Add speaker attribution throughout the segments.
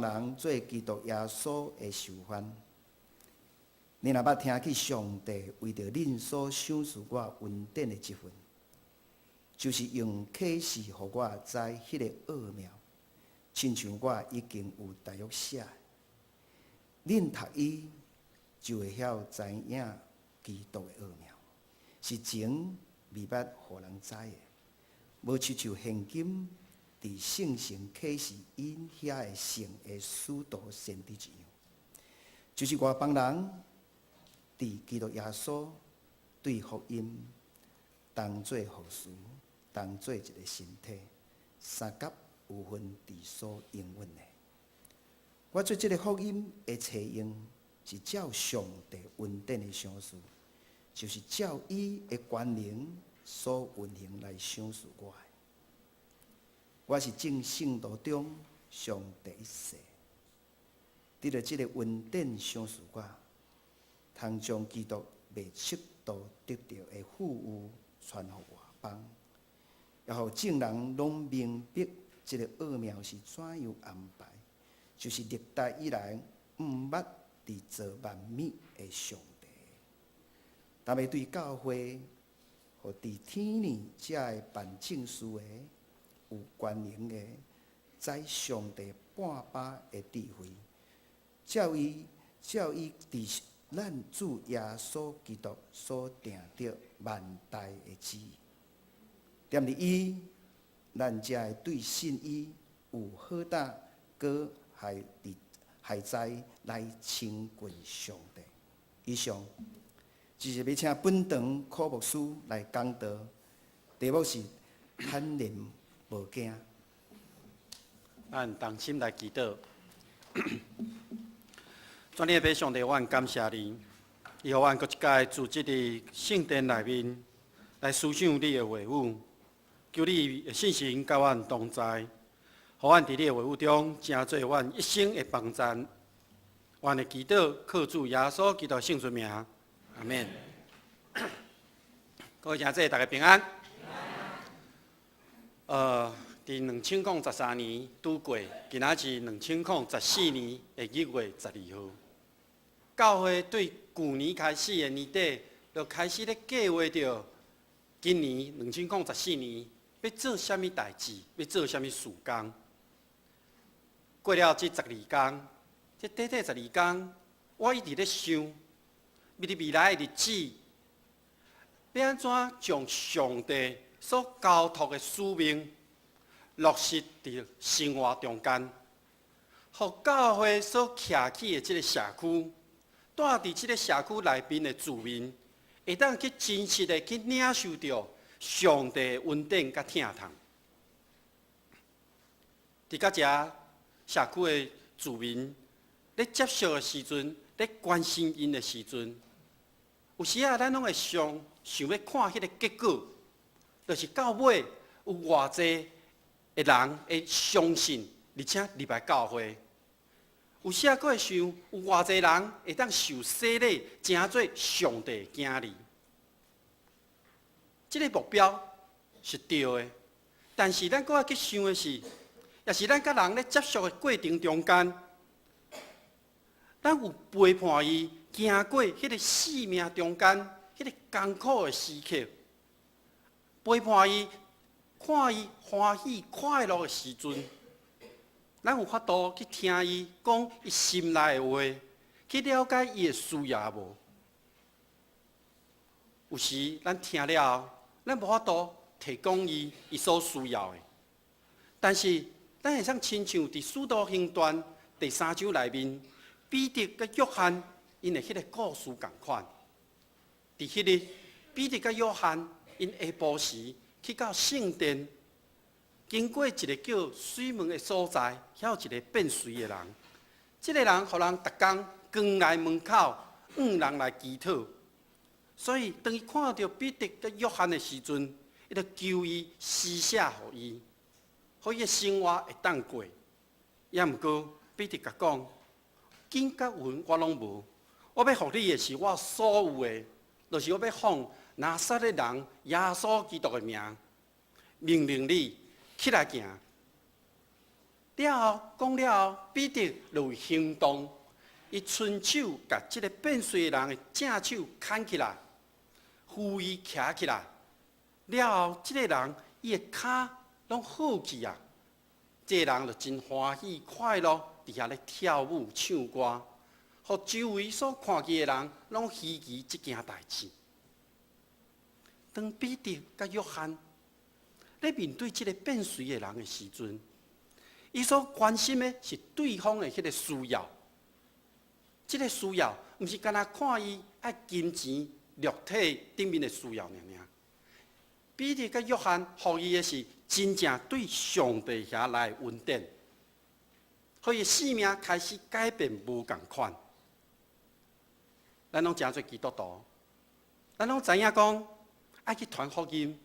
Speaker 1: 人做基督耶穌的受範。你若捌聽起上帝為著恁所賞賜我恩典的這份，就是用啟示予我知彼个奧妙，親像我已經有大約寫。恁讀伊就會曉知影基督的奧妙，是前未捌予人知的，無親像現今佇聖神啟示𪜶遐的聖的使徒先知一樣，就是外邦人佇基督耶穌對福音當做服事，當做一个身體，相佮有份佇所應允的。我做這个福音的冊用，是照上帝恩典的賞賜，就是照伊的權能所運行來賞賜我的。我是眾聖徒中上第一細，得著這个恩典賞賜我，通將基督袂測度得著的富裕傳予外邦，也予眾人攏明白這个奧妙是怎樣安排，就是歷代以來毋捌佇造萬物的上帝，特別對教會和佇天呢遮个辦正事的有權能的，知上帝半百的智慧，照伊佇咱主耶穌基督所定著萬代的旨意。踮佇伊，咱才會對信伊有好膽，閣還佇還在來親近上帝。以上，就是欲請本堂柯牧師來講道，題目是坦然無驚。
Speaker 2: 咱同心來祈禱。全能的上帝，我感謝你，伊予阮閣一擺聚集佇聖殿內面來思想你的話語，求你的聖神佮阮同在，予阮佇你的話語中，成做阮一生的幫贊。阮的祈禱靠主耶穌基督聖尊名，阿們。各位兄弟，大家平安。佇2013年拄過，今仔是2014年的1月12號。教會對舊年開始的年底，就開始咧計劃著今年兩千零十四年欲做啥物代誌，欲做啥物事工。過了這十二工，這短短十二工，我一直咧想，佇未來的日子，欲按怎將上帝所交託的使命落實佇生活中間，予教會所徛起的這个社區，住佇這个社區內面的住民，會當去真實的去領受著上帝的恩典佮疼痛。佇佮遮社區的住民咧接觸的時陣，咧關心𪜶的時陣，有時仔咱攏會想想欲看彼个結果，就是到尾有偌濟的人會相信，而且入來教會。有時仔閣會想，有偌濟人會當受洗禮，成做上帝的囝兒。這个目標是對的，但是咱閣愛去想的是，也是咱佮人咧接觸的過程中間，咱有陪伴伊行過彼个生命中間彼个艱苦的時刻，陪伴伊看伊歡喜快樂的時陣，咱有法度去聽伊講伊心內的話，去了解伊的需要無？有時咱聽了後，咱無法度提供伊伊所需要的，但是咱會使親像佇《使徒行傳》第三章內面，彼得佮約翰𪜶的彼个故事仝款。佇彼日，彼得佮約翰𪜶下晡時去到聖殿，經過一个叫水門的所在，遐有一个變隨的人。這个人予人逐工扛來門口，向人來祈討。所以，當伊看著彼得佮約翰的時陣，伊就求伊施捨予伊，予伊的生活會當過。也毋過，彼得共講：金佮銀我攏無，我欲予你的是我所有的，就是我欲奉拿撒勒人耶穌基督的名，命令你起來行。了後講了後，彼得就有行動，伊伸手共這个變綏的人的正手牽起來，扶伊徛起來。了後，這个人伊的跤攏好去啊！這个人就真歡喜快樂，佇遐咧跳舞唱歌，予周圍所看見的人攏稀奇這件代誌。當彼得佮約翰咧面對這个變綏的人的時陣，伊所關心的是對方的彼个需要。這个需要，毋是干焦看伊愛金錢、肉體頂面的需要爾爾。彼得佮約翰予伊的是真正對上帝遐來的恩典，予伊生命開始改變無仝款。咱攏誠濟基督徒，咱攏知影講愛去傳福音，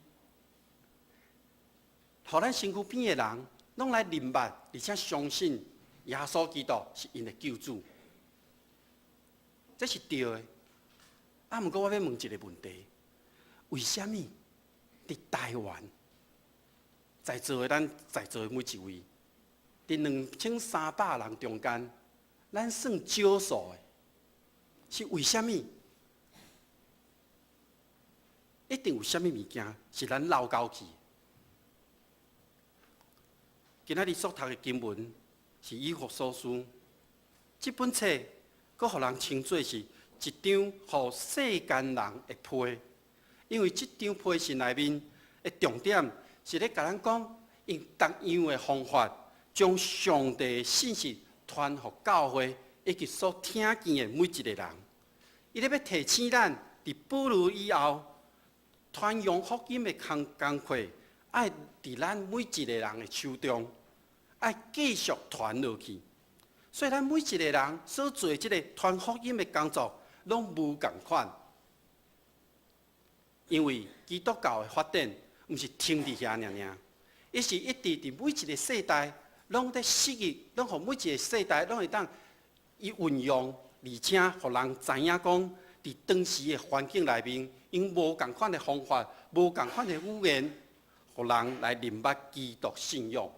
Speaker 2: 予咱身軀邊的人攏來認捌，而且相信耶穌基督是𪜶的救主，這是對的。啊，毋過我欲問一个問題：為啥物佇台灣，在座的咱在座的每一位，佇2300人中間，咱算少數的，是為啥物？一定有啥物物件是咱漏交去。今仔日所讀的經文是以弗所書，這本冊閣予人稱做是一張予世間人的批，因為這張批信內面的重點是咧共咱講，用同樣的方法，將上帝的信息傳予教會以及所聽見的每一個人。伊咧欲提醒咱，佇保羅以後，傳揚福音的工課，愛佇咱每一個人的手中，愛繼續傳落去。所以，咱每一個人所做這个傳福音的工作，攏無仝款。因為基督教的發展，毋是停佇遐爾爾，伊是一直佇每一个世代，攏咧適應，攏予每一个世代攏會當伊運用，而且予人知影講，佇當時的環境內面，用無仝款的方法、無仝款的語言，予人來認捌基督信仰。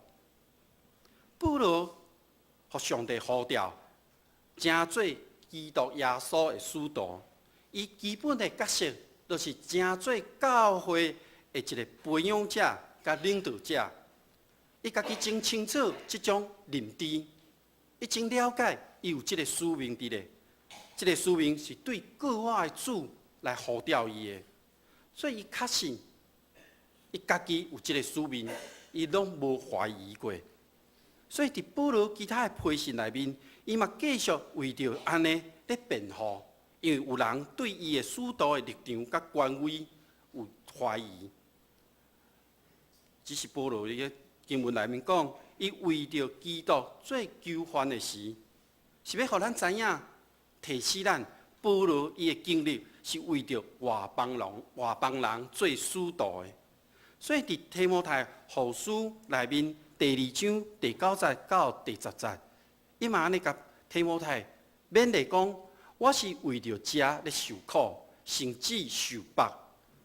Speaker 2: 保羅予上帝呼召，成做基督耶穌的使徒，伊基本的角色，就是成做教會的一个培養者佮領導者。伊家己真清楚這種認知，伊真了解伊有這个使命佇咧。這个使命是對過我的主來呼召伊的，所以伊確信，伊家己有這个使命，伊攏無懷疑過。所以佇保羅其他的批信內面，伊嘛繼續為著按呢咧辯護，因為有人對伊的使徒的立場佮權威有懷疑。只是保羅佇經文內面講，伊為著基督做囚犯的時，是欲予咱知影，提醒咱保羅伊的經歷是為著外邦人做使徒的。所以佇提摩太後書內面第二章第九節到第十節，伊嘛按呢共提摩太勉勵講：我是為著這咧受苦，甚至受縛，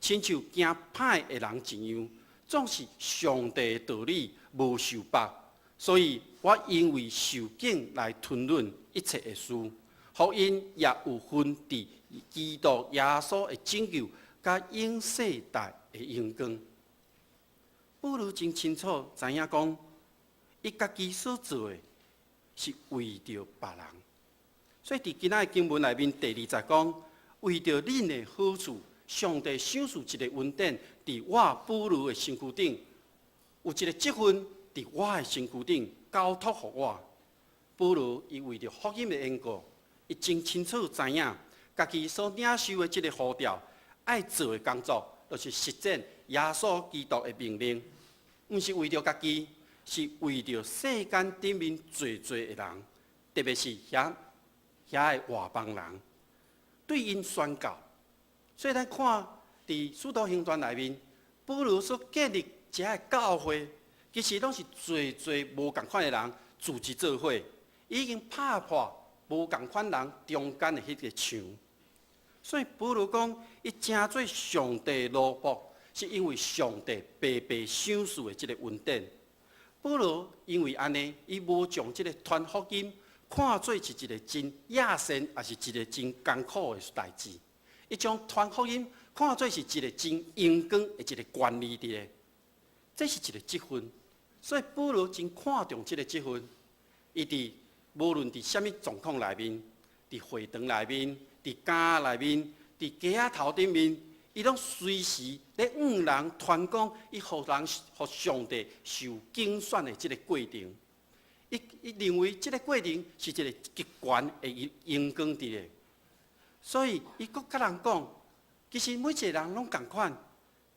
Speaker 2: 親像行歹的人一樣。總是上帝的道理無受縛，所以我因為受境來吞忍一切的事，予𪜶也有份佇基督耶穌的拯救，佮永世代的榮光。保羅真清楚知影講，伊家己所做的是為著別人，所以佇今仔的經文內面第二節講，為著恁的好處，上帝賞賜一个恩典，佇我保羅的身軀頂，有一个職分佇我的身軀頂交託予我。保羅伊為著福音的緣故，伊真清楚知影，家己所領受的這个呼召，愛做的工作，就是實踐耶穌基督的命令，毋是為著家己，是為著世間頂面濟濟的人，特別是遐遐的外邦人，對𪜶宣告。所以咱看佇使徒行傳內面，保羅所建立這个教會，其實攏是濟濟無仝款的人組織做伙，已經拍破無仝款人中間的彼个牆。所以保羅講，伊成做上帝奴僕，是因為上帝白白賞賜的這个恩典。保羅因為按呢，伊無將這个傳福音看做是一个真野善，抑是一个真艱苦的代誌。伊將傳福音看做是一个真榮光的一个權利佇咧。這是一个職分，所以保羅真看重這个職分。伊佇無論佇啥物狀況內面，佇會堂內面，佇監內面，佇街仔頭頂面，伊攏隨時咧向人傳講，伊予人予上帝受揀選的這个過程。伊認為這个過程是一个極懸的榮光佇咧，所以伊閣佮人講，其實每一个人攏仝款。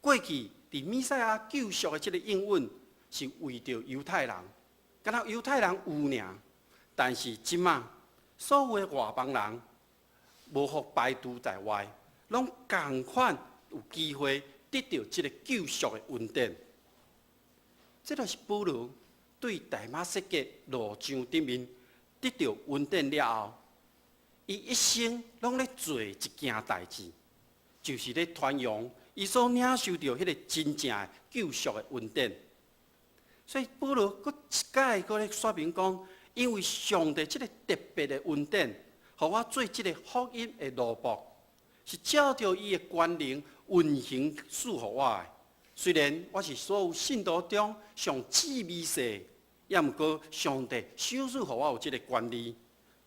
Speaker 2: 過去佇彌賽亞救贖的這个應允是為著猶太人，敢若猶太人有爾，但是這馬所有的外邦人無予排除在外，攏仝款有機會得著這个救贖的恩典。這就是保羅對大馬士革路上頂面得著恩典了後，伊一生攏咧做一件代誌，就是咧傳揚伊所領受著彼个真正的救贖的恩典。所以保羅閣一擺閣咧說明講，因為上帝這个特別的恩典，予我做這个福音的奴僕，是照著伊的權能運行賜予我的。雖然我是所有信徒中上至微細，抑毋過上帝賞賜予我有這个權利，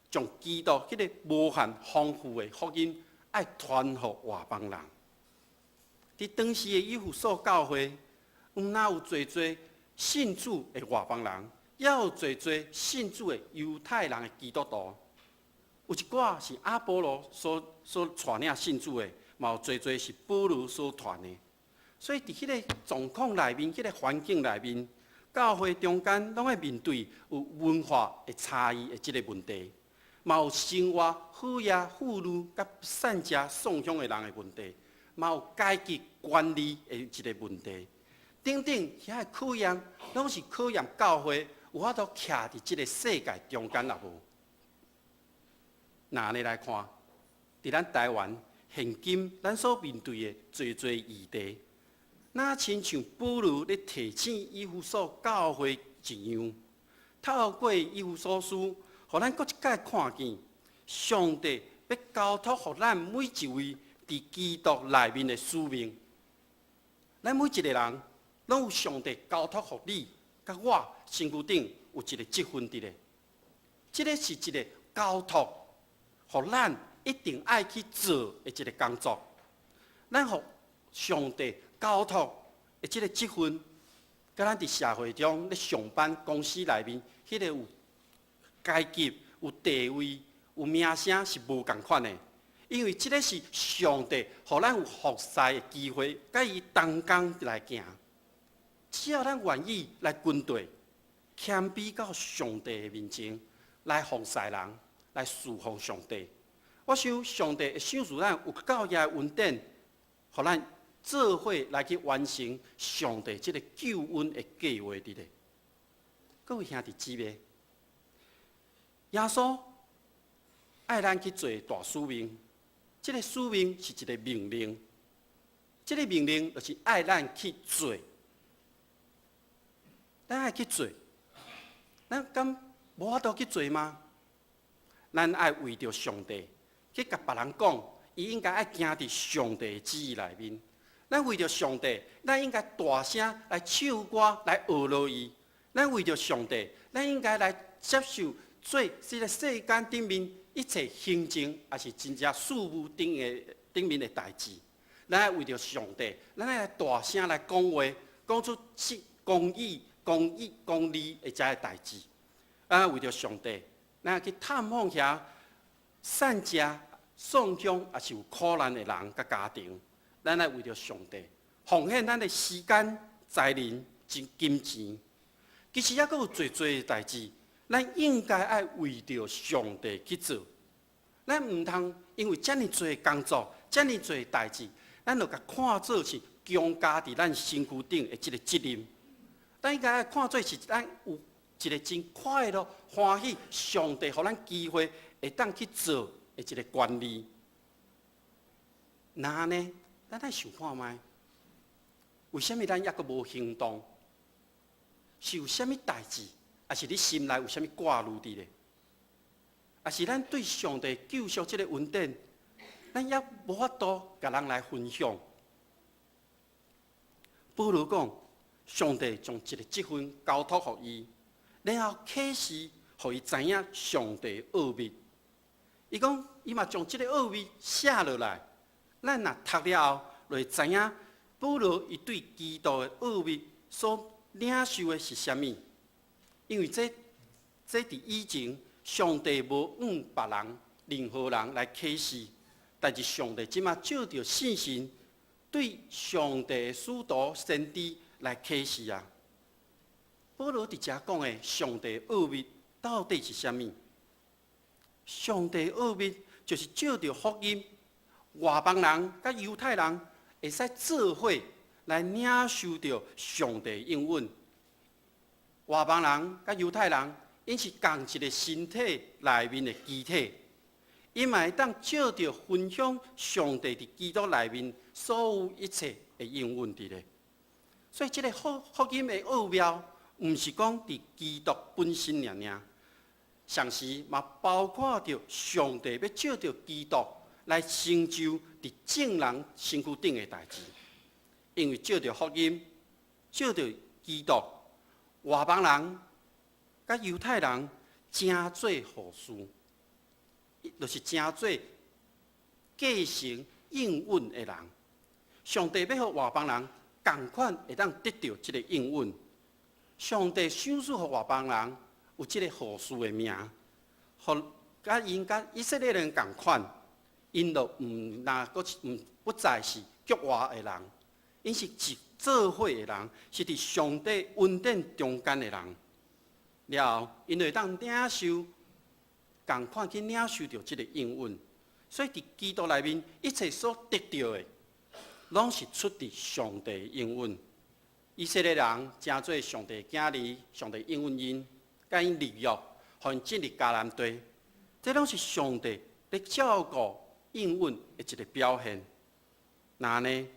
Speaker 2: 將基督彼个無限豐富的福音愛傳予外邦人。佇當時的以弗所教會，毋但有濟濟信主的外邦人，也有濟濟信主的猶太人的基督徒。有一寡是亞波羅所帶領信主的，嘛有濟濟是保羅所傳的。所以佇彼个狀況內面，彼个環境內面，教會中間攏愛面對有文化的差異的這个問題，嘛有生活好額富裕佮散食送香的人的問題，嘛有階級權利的一个問題，等等，遐个考驗攏是考驗教會有法度徛佇這个世界中間抑無？若按呢來看，佇咱台灣現今咱所面對的濟濟議題，若親像保羅咧提醒以弗所教會一樣，透過以弗所書，予咱閣一擺看見上帝欲交託予咱每一位佇基督內面的使命。咱每一个人攏有上帝交託予你，佮我身軀頂有一个職分佇咧。這个是一个交託，予咱一定愛去做的一个工作。咱予上帝交託的這个職分，佮咱佇社會中咧上班公司內面，彼个有階級、有地位、有名聲是無仝款的。因為這个是上帝予咱有服侍的機會，佮伊同工來行。只要咱願意來跟隨，謙卑到上帝的面前來服侍人，來侍奉上帝。我想上帝會賞賜咱有夠額的恩典，予咱做伙來去完成上帝這个救恩的計劃佇咧。各位兄弟姊妹，耶穌愛咱去做大使命，這个使命是一个命令，這个命令就是愛咱去做，咱愛去做，咱敢無法度去做嗎？咱愛為著上帝去共別人講，伊應該愛行佇上帝的旨意內面。咱為著上帝，咱應該大聲來唱歌來學落伊。咱為著上帝，咱應該來接受做這个世間頂面一切行政，抑是真正事務頂的頂面的代誌。咱愛為著上帝，咱愛來大聲來講話，講出是公義、公義、公理的這个代誌。咱愛為著上帝，咱愛去探訪遐散食、送香，抑是有苦難的人佮家庭。咱愛為著上帝，奉獻咱的時間、才能、金金錢。其實猶閣有濟濟的代誌，咱應該愛為著上帝去做。咱毋通因為遮爾濟工作、遮爾濟代誌，咱就共看做是強加佇咱身軀頂的這个責任。咱應該愛看做是咱有一个真快樂、歡喜，上帝予咱機會會當去做的一个權利。若按呢，咱愛想看覓，為啥物咱猶閣無行動？是有啥物代誌，抑是你心內有啥物掛慮佇咧？抑是咱對上帝救贖這个恩典，咱猶無法度共人來分享。保羅講，上帝將一个職分交託予伊，然後啟示予伊知影上帝奧秘。伊講，伊嘛將這个奧秘寫落來，咱若讀了後，就會知影保羅伊對基督的奧秘所領受的是啥物。因為這佇以前，上帝無向別人、任何人來啟示，但是上帝這馬藉著聖神對上帝的使徒先知來啟示啊。保羅佇遮講的上帝奧秘到底是啥物？上帝奧秘就是藉著福音，外邦人佮猶太人會使做伙來領受著上帝應允。外邦人佮猶太人，𪜶是仝一个身體內面的肢體，𪜶嘛會當藉著分享上帝佇基督內面所有一切的應允佇咧。所以，這个福音的奧妙，毋是講佇基督本身爾爾，同時嘛包括著上帝欲藉著基督來成就佇眾人身軀頂的代誌。因為藉著福音，藉著基督，外邦人佮猶太人成做後嗣，就是成做繼承應允的人。上帝欲予外邦人仝款會當得著這个應允。上帝賞賜予外邦人有這个後嗣的名，予佮𪜶佮以色列人仝款，𪜶就毋若閣毋不再是局外的人，𪜶是一做伙的人，是佇上帝恩典中間的人。了後，𪜶就會當領受仝款去領受著這个應允。所以佇基督內面，一切所得著的，攏是出自上帝的應允。以色列人成做上帝囝兒，上帝應允𪜶，佮𪜶立約，予𪜶進入迦南地。這攏是上帝咧照顧應允的一个表現。若按呢，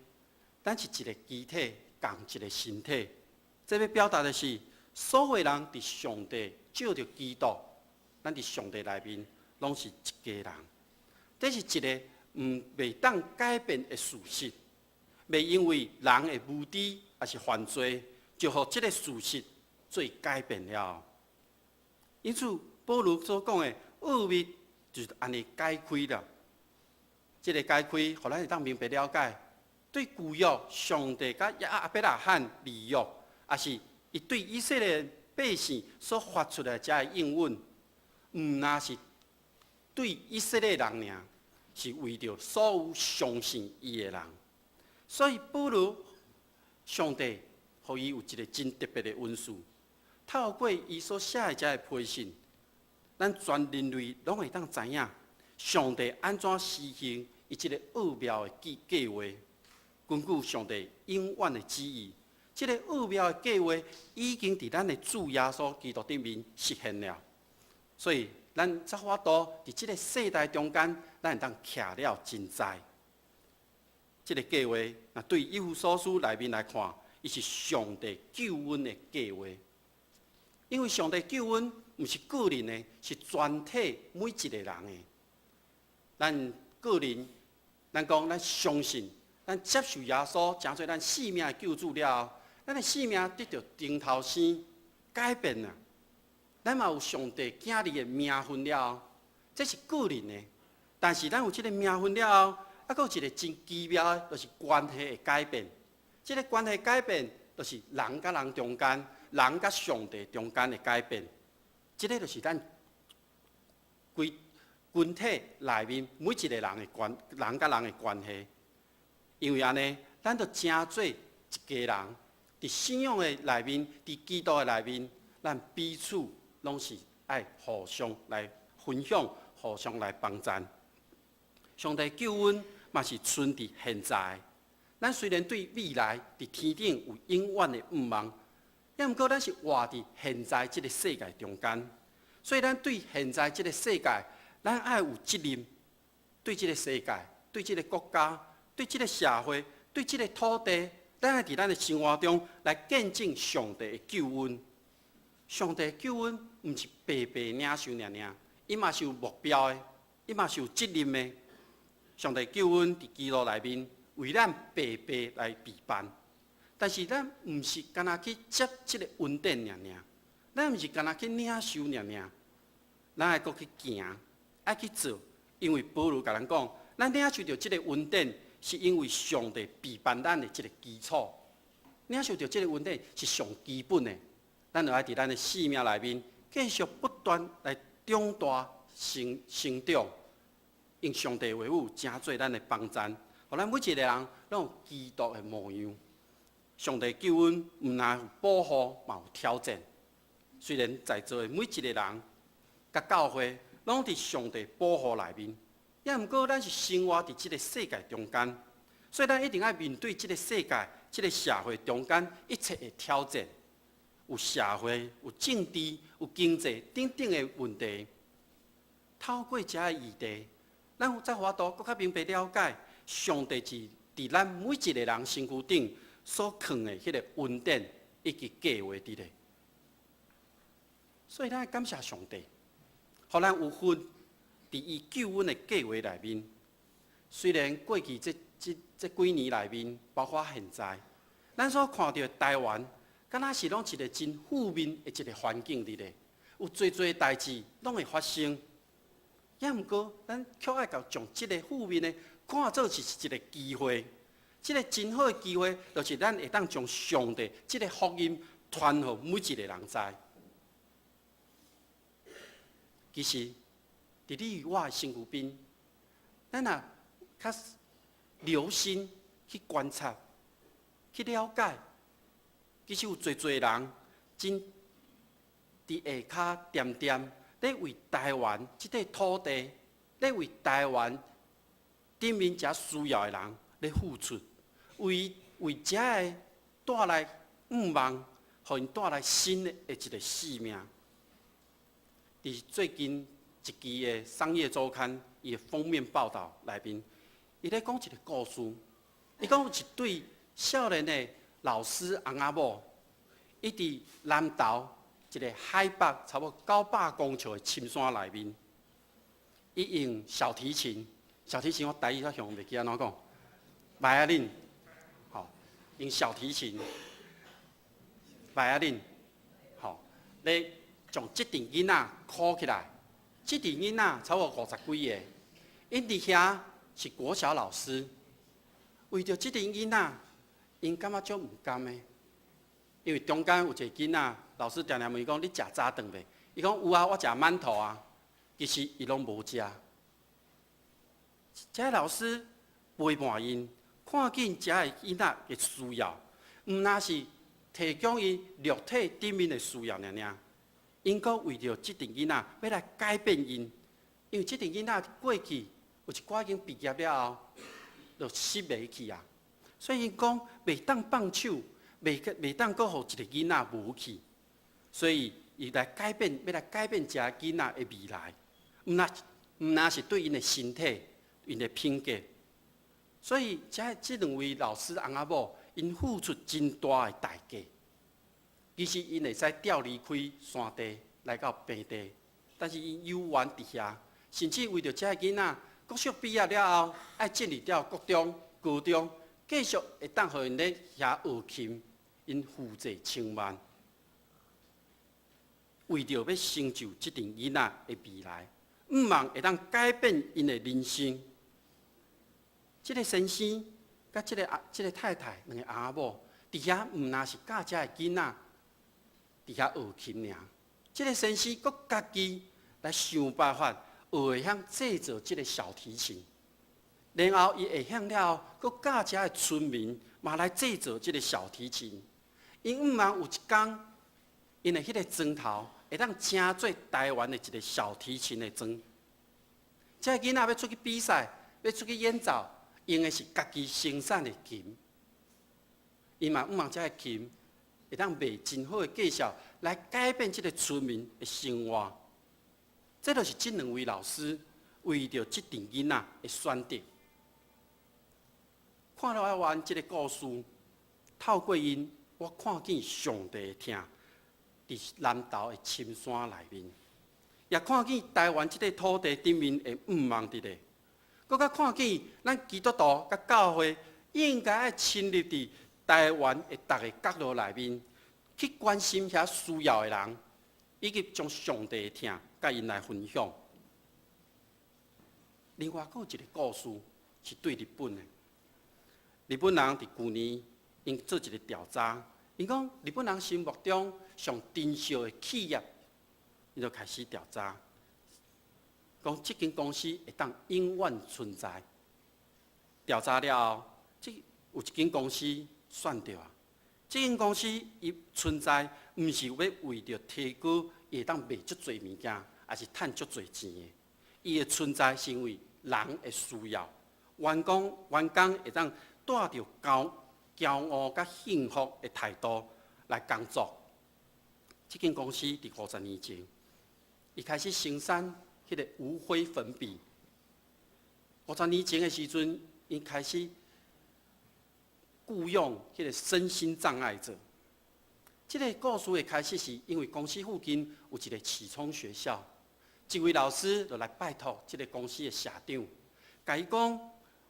Speaker 2: 咱是一个肢體，仝一个身體。這欲表達的是，所有人佇上帝藉著基督，咱佇上帝內面攏是一家人。這是一个毋袂當改變的事實，袂因為人的無知抑是犯罪，就予這个事實做改變了。因此，保羅所講的奧秘就是按呢解開了。這个解開，予咱會當明白了解，對舊約上帝佮亞伯拉罕立約，抑是伊對以色列百姓所發出來這个應允，毋若是對以色列人爾，是為著所有相信伊的人。所以保羅上帝予伊有一个真特別的恩賜，透過伊所寫的這个批信，咱全人類攏會當知影上帝按怎施行伊這个奧妙的計劃。根據上帝永遠的旨意，這个奧妙的計劃已經佇咱的主耶穌基督頂面實現了。所以，咱才法度佇這个世代中間，咱會當徛了真知。這个計劃，若對以弗所書內面來看，伊是上帝救恩的計劃。因為上帝救恩毋是個人的，是全體每一个人的。咱個人，咱講咱相信，咱接受耶穌，成做咱性命的救主了後，咱的性命得著重頭生改變啦。咱嘛有上帝囝兒的名分了後，這是個人的。但是咱有這个名分了後，猶閣有一个真奇妙的，就是關係的改變。這个關係改變，就是人佮人中間，人佮上帝中間的改變。這个就是咱規群體內面每一个人的關，人佮人的關係。因為按呢，咱就成做一家人，佇信仰的內面，佇基督的內面，咱彼此攏是愛互相來分享，互相來幫贊。上帝救恩嘛是存佇現在。咱雖然對未來佇天頂有永遠的向望，猶毋過咱是活佇現在這个世界中間，所以咱對現在這个世界，咱愛有責任，對這个世界、對這个國家、對這个社會、對這个土地，咱愛佇咱的生活中來見證上帝的救恩。上帝救阮毋是白白領受爾爾，伊嘛是有目標的，伊嘛是有責任的。上帝救阮佇基督內面，為咱白白來備辦。但是咱毋是干焦去接這个恩典爾爾，咱毋是干焦去領受爾爾，咱愛閣去行，愛去做。因為保羅共咱講，咱領受著這个恩典，是因為上帝備辦咱的這个基礎。領受著這个恩典是上基本的，咱就愛佇咱的生命內面繼續不斷來長大成成長，用上帝話語成做咱的幫贊，予咱每一个人攏有基督的模樣。上帝救阮，毋但有保護，嘛有挑戰。雖然在座的每一个人，佮教會攏佇上帝保護內面，也毋過咱是生活佇這个世界中間，所以咱一定愛面對這个世界、這个社會中間一切的挑戰，有社會、有政治、有經濟等等的問題。透過這个議題，咱才有法度閣較明白了解上帝是佇咱每一个人身軀頂所囥的彼个恩典以及計劃佇咧。所以咱愛感謝上帝，予咱有份佇伊救阮的計劃內面。雖然過去這這這幾年內面，包括現在，咱所看著的台灣，敢若是攏一个真負面的一个環境佇咧，有濟濟代誌攏會發生。也毋過，咱卻愛共將這个負面的看做是一个機會，這个真好的機會，就是咱會當將上帝這个福音傳予每一个人知。其實，佇你與我的身軀邊，咱若較留心去觀察、去了解，其實有濟濟人真佇下跤恬恬咧為台灣這塊土地，咧為台灣頂面遮需要的人咧付出，為為遮个帶來向望，予𪜶帶來新的一个生命。佇最近一期的商業週刊伊的封面報導內面，伊咧講一个故事。伊講有一對少年的老師翁仔某，伊佇南投一个海拔差不多900公尺的深山內面，伊用小提琴，小提琴我台語煞袂記按怎講，violin，吼，用小提琴，violin，吼，咧將這陣囡仔 call 起來，這陣囡仔差不多五十幾个，𪜶佇遐是國小老師，為著這陣囡仔，𪜶感覺足毋甘的，因為中間有一個囡仔，老師定定問伊講：你食早頓未？伊講有啊，我食饅頭啊。其實伊攏無食。這个老師陪伴𪜶，看見這个囡仔的需要，毋但是提供伊肉體頂面的需要爾爾，𪜶閣為著這陣囡仔欲來改變𪜶，因為這陣囡仔過去有一寡已經畢業了後，就失袂去啊。所以𪜶講袂當放手，袂袂當閣予一個囡仔無去，所以伊來改變，欲來改變這个囡仔的未來，毋但毋但是對𪜶的身體、𪜶的品格。所以這這兩位老師翁仔某，𪜶付出真大的代價。其實𪜶會使調離開山地來到平地，但是𪜶猶原佇遐，甚至為著這个囡仔，國小畢業了後，愛進入到國中、高中，繼續會當予𪜶咧遐學琴，𪜶負債千萬，為著欲成就這陣囡仔的未來，向望會當改變𪜶的人生。這个先生佮這个阿這个太太兩个翁仔某，佇遐毋但是教這个囡仔佇遐學琴爾，這个先生閣家己來想辦法學會曉製作這个小提琴，然後伊會曉了後，閣教遮个村民嘛來製作這个小提琴。𪜶向望有一工，𪜶的彼个磚頭會當成做台灣的一个小提琴的磚。這个囡仔欲出去比賽，欲出去演奏，用的是家己生產的琴。伊嘛向望這个琴會當賣真好的價數來改變這个村民的生活。這就是這兩位老師為著這陣囡仔的選擇。看了完這个故事，透過𪜶，我看見上帝的疼，佇南投的深山內面，也看見臺灣這个土地頂面的毋望佇咧，閣較看見咱基督徒佮教會應該愛深入佇臺灣的逐个角落內面，去關心遐需要的人，以及將上帝的疼佮𪜶來分享。另外，閣有一个故事是對日本的。日本人佇舊年𪜶做一个調查，𪜶講日本人心目中上珍惜的企業，𪜶就開始調查，講這間公司會當永遠存在。調查了後，這有一間公司選著啊。這間公司伊存在，毋是欲為著提高伊會當賣足濟物件，抑是趁足濟錢的。伊的存在是因為人的需要，員工會當帶著驕傲佮幸福的態度來工作。這間公司佇50年前，伊開始生產彼个無灰粉筆。五十年前的時陣，𪜶開始僱傭彼个身心障礙者。這个故事的開始是因為公司附近有一个啟聰學校，一位老師就來拜託這个公司的社長，共伊講：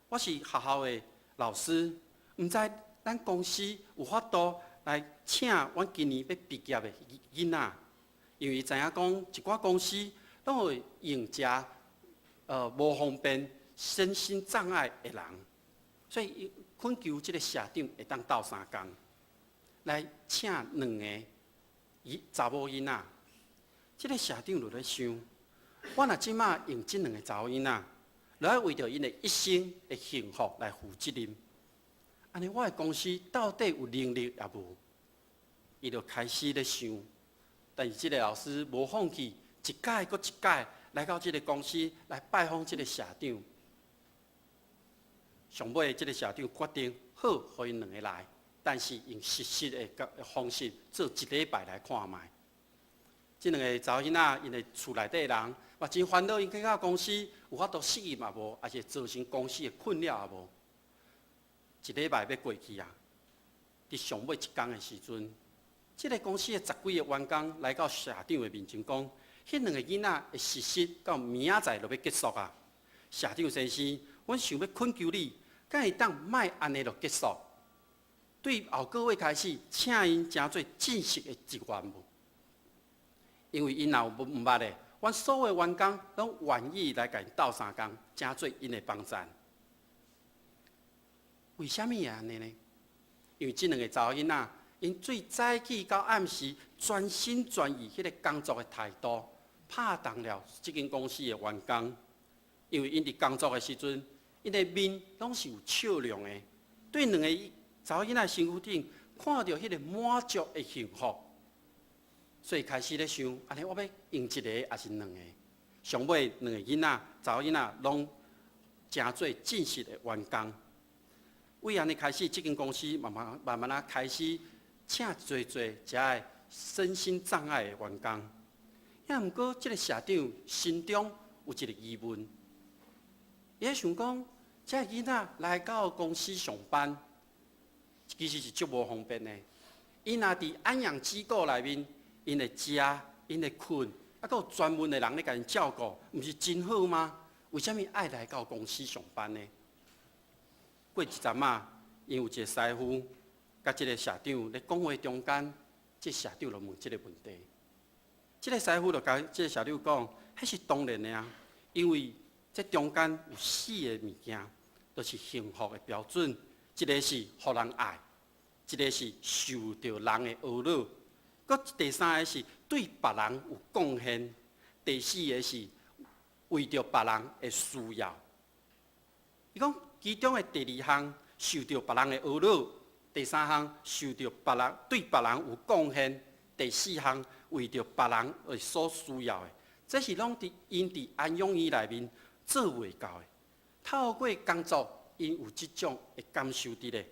Speaker 2: 我是學校的老師，毋知咱公司有法度來請阮今年欲畢業的囡仔，因為知影講一寡公司攏會用誠無方便、身心障礙的人，所以伊懇求這个社長會當鬥相共，來請兩个伊查某囡仔。這个社長就咧想，我若這馬用這兩个查某囡仔，就愛為著𪜶的一生的幸福來負責任。按呢，我的公司到底有能力抑無？伊就開始咧想，但是這个老師無放棄，一擺閣一擺來到這个公司來拜訪這个社長。上尾，這个社長決定好，予𪜶兩个來，但是用實習的方式做一禮拜來看覓。這兩个查某囡仔，𪜶的厝內底人嘛真煩惱，𪜶去到公司有法度適應嘛無，抑是造成公司的困擾也無。一禮拜欲過去啊，佇上尾一工的時陣，這个公司的十幾个員工來到社長的面前講，彼兩个囡仔的實習到明仔載就欲結束啊。社長先生，阮想欲懇求你，敢會當莫按呢就結束？對後個月開始，請𪜶成做正式的職員無？因為𪜶若有毋捌的，阮所有員工攏願意來共𪜶鬥相共，成做𪜶的幫贊。為啥物會按呢呢？因為這兩个查某囡仔，𪜶對早起到暗時全心全意彼个工作的態度，拍動了這間公司的員工。因為𪜶佇工作的時陣，𪜶的面攏是有笑容的。對兩个查某囡仔身軀頂看著彼个滿足的幸福，所以開始咧想，按呢我欲用一个抑是兩个？上尾兩个囡仔，查某囡仔攏成做正式的員工。為按呢開始，這間公司慢慢慢慢仔開始請濟濟遮的身心障礙的員工。也毋過，這个社長心中有一个疑問，伊咧想講，這个囡仔來到公司上班，其實是足無方便的。𪜶若佇安養機構內面，𪜶會食，𪜶會睏，啊，閣有專門的人咧共𪜶照顧，毋是真好嗎？為啥物愛來到公司上班呢？過一陣仔，𪜶有一个師傅佮這个社長咧講話中間，這社長就問這个問題。這个師傅就共這个社長講，彼是當然的啊，因為這中間有四个物件，就是幸福的標準。一个是予人愛，一个是受著人的呵咾，閣第三个是對別人有貢獻，第四个是為著別人的需要。伊講其中的第二項受著別人的呵咾，第三項受著別人對別人有貢獻，第四項為著別人而所需要的，這是攏佇𪜶佇安養院內面做袂到的。透過工作，𪜶有這種的感受佇咧。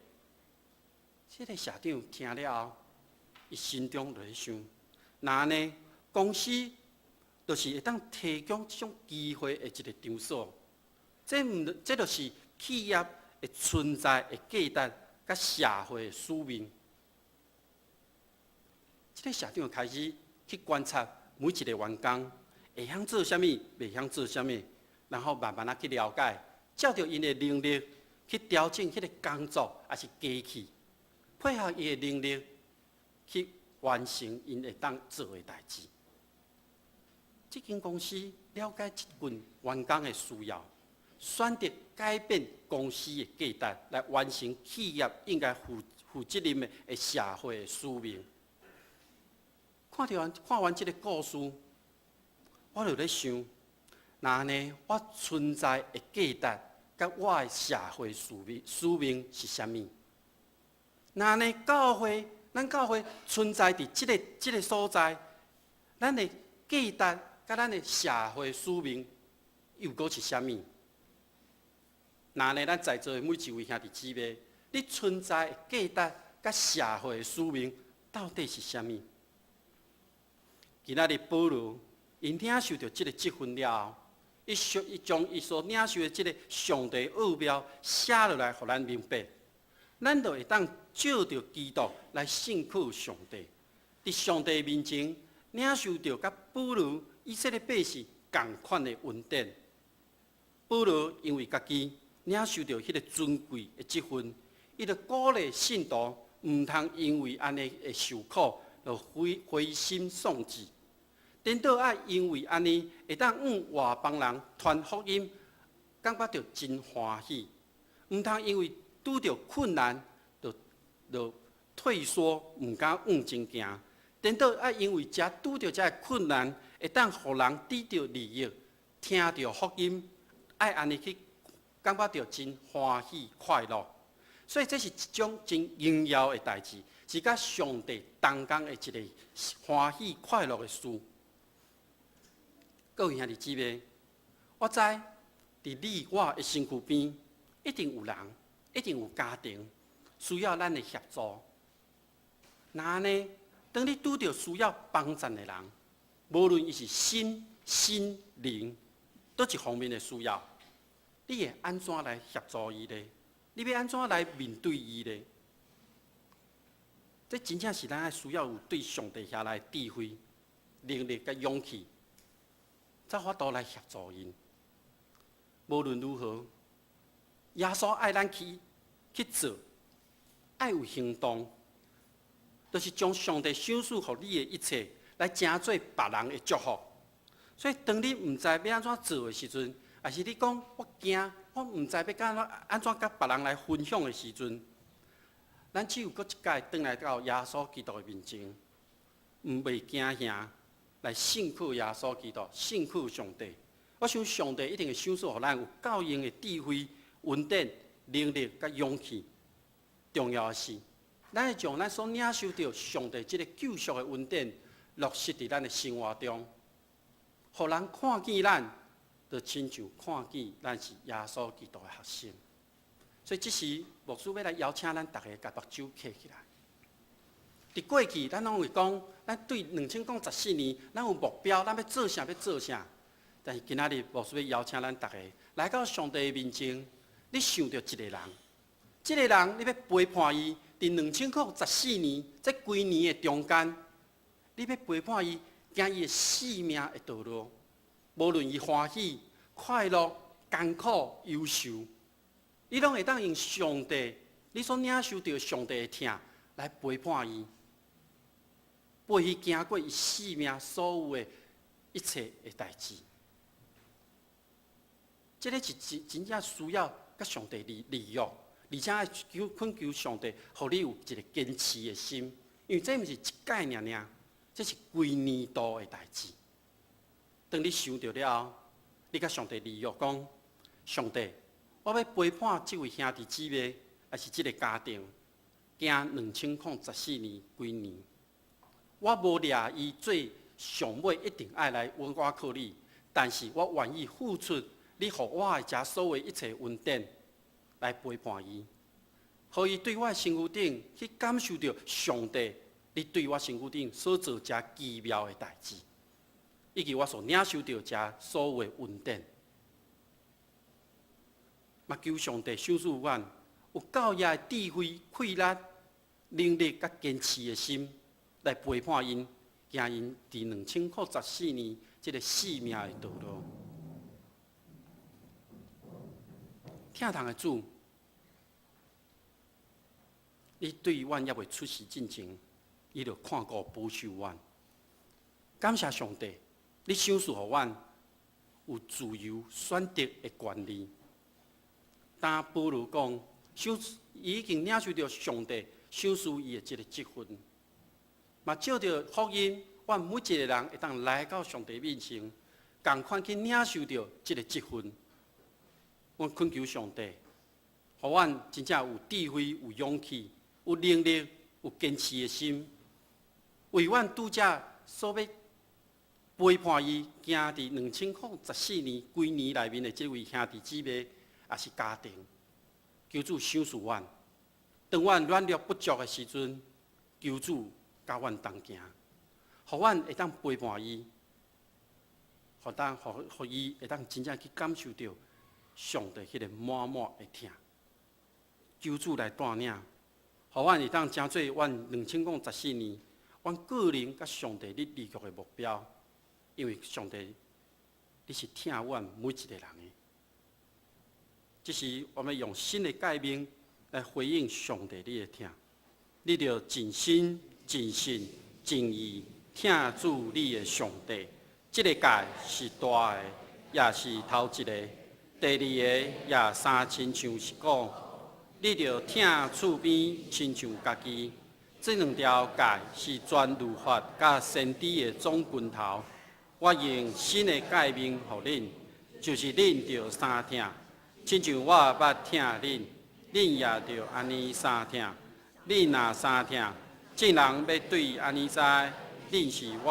Speaker 2: 這个社長聽了後，伊心中就咧想：若按呢，公司就是會當提供這種機會的一个場所。這毋，這就是企業的存在的價值佮社會的使命。這个社長開始去觀察每一個員工會曉做啥物，袂曉做啥物，然後慢慢仔去了解，照著𪜶的能力去調整彼個工作，抑是機器，配合伊的能力去完成𪜶會當做的代誌。這間公司了解這群員工的需要，選擇改變公司的價值，來完成企業應該負責任的社會的使命。看完這个故事，我就咧想，若按呢，我存在的價值，佮我的社會使命是啥物？若按呢，教會，咱教會存在佇這个所在，咱的價值佮咱的社會使命又閣是啥物？若按呢，咱在座的每一位兄弟姊妹，你存在的價值佮社會的使命到底是啥物？今仔日保羅，𪜶領受著這个職分了後，伊將伊所領受的這个上帝奧妙寫落來，予咱明白，咱就會當藉著基督來信靠上帝，佇上帝面前領受著佮保羅以色列百姓仝款的恩典。保羅因為家己領受著彼个尊貴的職分，伊就鼓勵信徒毋通因為按呢會受苦，就灰心喪志。顛倒愛因為按呢，會當向外邦人傳福音，感覺著真歡喜。毋通因為拄著困難，就退縮，毋敢往前行。顛倒愛因為遮拄著遮个困難，會當予人得著利益，聽著福音，愛按呢去感覺著真歡喜快樂。所以這是一種真榮耀的代誌，是佮上帝同工的一个歡喜快樂的事。各位兄弟姊妹，我知佇你我的身軀邊，一定有人，一定有家庭需要咱的協助。若按呢，當你拄著需要幫贊的人，無論伊是身、心、靈，佗一方面的需要，你會按怎來協助伊呢？你欲按怎來面對伊呢？這真正是咱愛需要有對上帝遐來智慧、能力佮勇氣，才有法度來協助𪜶。無論如何，耶穌愛咱去做，愛有行動，就是將上帝賞賜予你的一切，來成做別人的祝福。所以，當你毋知欲按怎做的時陣，抑是你講我驚，我毋知欲按怎佮別人來分享的時陣，咱只有閣一擺轉來到耶穌基督的面前，毋袂驚嚇，來信靠耶穌基督，信靠上帝。我想上帝一定會賞賜予咱有夠用的智慧、恩典、能力佮勇氣。重要的是，咱會將咱所領受著上帝這个救贖的恩典落實佇咱的生活中，予人看見咱，就親像看見咱是耶穌基督的學生。所以，這時牧師欲來邀請咱逐家共目睭瞌起來。佇過去，咱攏會講，咱對2014年，咱有目標，咱欲做啥，欲做啥。但是今仔日，牧師欲邀請咱逐家來到上帝的面前，你想著一个人，這个人你欲陪伴伊，佇2014年這幾年的中間，你欲陪伴伊行伊的生命的道路，無論伊歡喜、快樂、艱苦、憂愁，你攏會當用上帝你所領受著上帝的疼來陪伴伊，陪伊行過伊生命所有的一切的代誌。這个是真正需要佮上帝立約，而且愛懇求上帝，予你有一个堅持的心，因為這毋是一擺爾爾，這是規年度的代誌。當你想著了後，你佮上帝立約講：上帝，我欲陪伴這位兄弟姊妹，抑是這个家庭，行2014年規年。我無掠伊做上尾一定愛來倚靠你，但是我願意付出你予我的遮所有一切恩典來陪伴伊，予伊對我的身軀頂去感受著上帝你對我身軀頂所做遮奇妙的代誌，以及我所領受著遮所有的恩典。嘛求上帝賞賜阮有夠額的智慧、氣力、能力佮堅持的心，來陪伴𪜶，行𪜶佇2014年這个生命的道路。疼痛的主，你對阮猶未出世進前，你就看顧保守阮。感謝上帝，你賞賜予阮有自由選擇的權利。當保羅講，賞伊已經領受著上帝賞賜伊的這个職分，嘛藉著福音，阮每一个人會當來到上帝面前，仝款去領受著這个職分。阮懇求上帝，予阮真正有智慧、有勇氣、有能力、有堅持的心，為阮拄才所欲陪伴伊行佇2014年規年內面的這位兄弟姊妹，抑是家庭，求主賞賜阮。當阮軟弱不足的時陣，求主佮阮同行，予阮會當陪伴伊，予當予予伊會當真正去感受著上帝彼个滿滿的疼。求主來帶領，予阮會當成做阮2014年，阮個人佮上帝你立約的目標，因為上帝你是疼阮每一个人的。這時，我們用新的誡命來回應上帝你的疼，你著盡心、盡性、盡意疼主你的上帝。這个誡是大的，也是頭一个。第二个也相親像是講，你著疼厝邊親像家己。這兩條誡是全律法佮先知的總根頭。我用新的誡命予恁，就是恁著相疼，親像我捌疼恁，恁也著按呢相疼。恁若相疼，眾人欲對按呢知，恁是我。